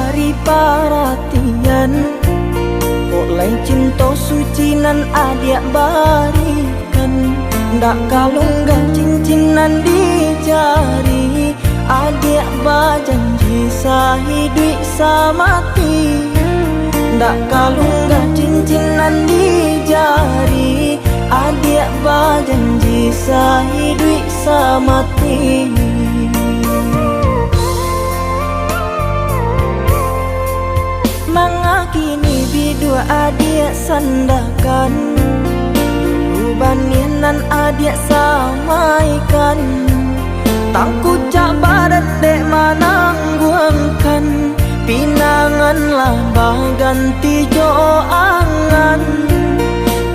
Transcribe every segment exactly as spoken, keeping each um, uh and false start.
Bari paratian, kok lai cinto suci nan adiak barikan. Ndak ka lunggah cincin nan di jari, adiak bajanji sahiduik samati. Ndak ka lunggah cincin nan di jari, adiak bajanji sahiduik samati. Manga kini biduak adiak sandakan, dulu baniah nan adiak samaikan. Tangkucak badan dek manangguangkan, pinangan lah baganti jo angan.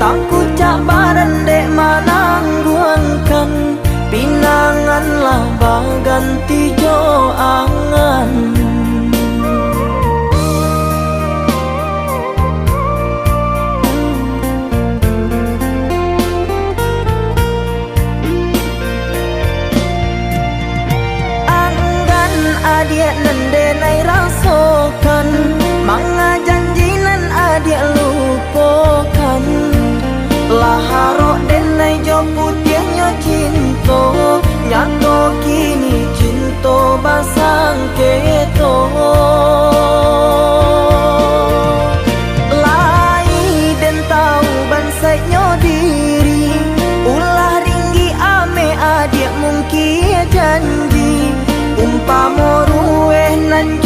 Tangkucak badan dek manangguangkan, pinangan lah baganti jo angan. Anggan adiak nan denai rasokan, manga janji nan adiak lupokan. Lah arok denai jo putiahnyo cinto, nyato kini cinto basangketo. Lai den tahu bansaiknyo diri, ulah ringgi ameh adiak mungkia janji. Umpamo rueh nan